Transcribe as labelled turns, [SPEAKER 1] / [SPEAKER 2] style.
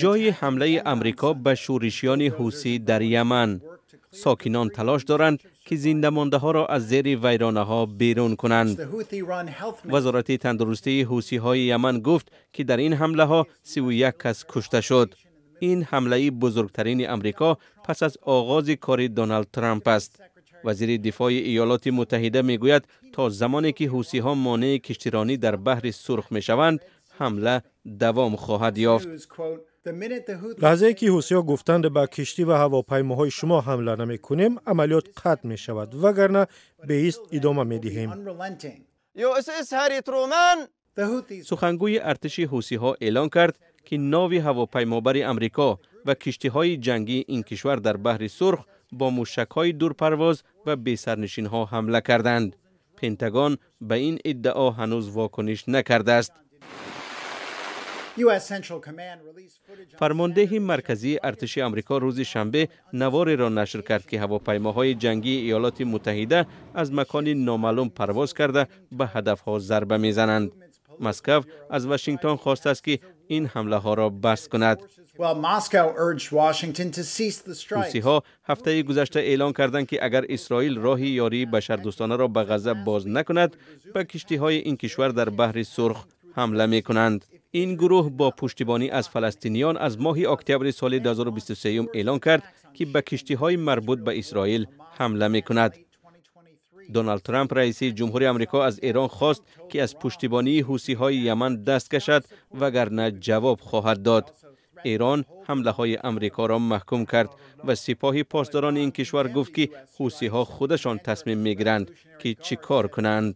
[SPEAKER 1] Ҷои ҳамлаи Амрико ба шӯришиёни ҳусӣ дар Яман. Сокинон талош доранд, ки зиндамондаҳоро аз зери вайронаҳо берун кунанд. Вазорати тандурустии ҳусиҳои Яман гуфт, ки дар ин ҳамлаҳо 31 кас кушта шуд. Ин ҳамлаи бузургтарини Амрико пас аз оғози кори Доналд Трамп аст. Вазири дифои Иёлоти Муттаҳида мегӯяд, то замоне ки ҳусиҳо монеи киштиронӣ дар Баҳри Сурх мешаванд, ҳамла давом хоҳад ёфт.
[SPEAKER 2] Лаҳзае ки ҳусиҳо гуфтанд, ба киштӣ ва ҳавопаймоҳои шумо ҳамла намекунем, амалиёт қатъ мешавад, вагарна беист идома медиҳем.
[SPEAKER 1] Сухангӯи артиши ҳусиҳо эълон кард, ки нави ҳавопаймобари Амрико ва киштиҳои ҷангии ин кишвар дар Баҳри Сурх бо мушакҳои дурпарвоз ва бесарнишинҳо ҳамла карданд. Пентагон ба ин иддао ҳанӯз вокуниш накардааст. Фармондеҳи марказии артиши Амрико рӯзи шанбе навореро нашр кард, ки ҳавопаймоҳои ҷангии Иёлоти Муттаҳида аз макони номаълум парвоз карда, ба ҳадафҳо зарба мезананд. Москав аз Вашингтон хостааст, ки ин ҳамлаҳоро бас кунад. Ҳусиҳо ҳафтаи гузашта эълон карданд, ки агар Исроил роҳи ёрии башардӯстонаро ба Ғазза боз накунад, ба киштиҳои ин кишвар дар Баҳри Сурх ҳамла мекунанд. Ин гурӯҳ бо пуштибонӣ аз фаластиниён аз моҳи октябри соли 2023 эълон кард, ки ба киштиҳои марбут ба Исроил ҳамла мекунад. Доналд Трамп, раиси ҷумҳури Амрико, аз Эрон хост, ки аз пуштибонии ҳусиҳои Яман даст кашад, вагарна ҷавоб хоҳад дод. Эрон ҳамлаҳои Амрикоро маҳкум кард ва Сипоҳи Посдорони ин кишвар гуфт, ки ҳусиҳо худашон тасмим мегиранд, ки чӣ кор кунанд.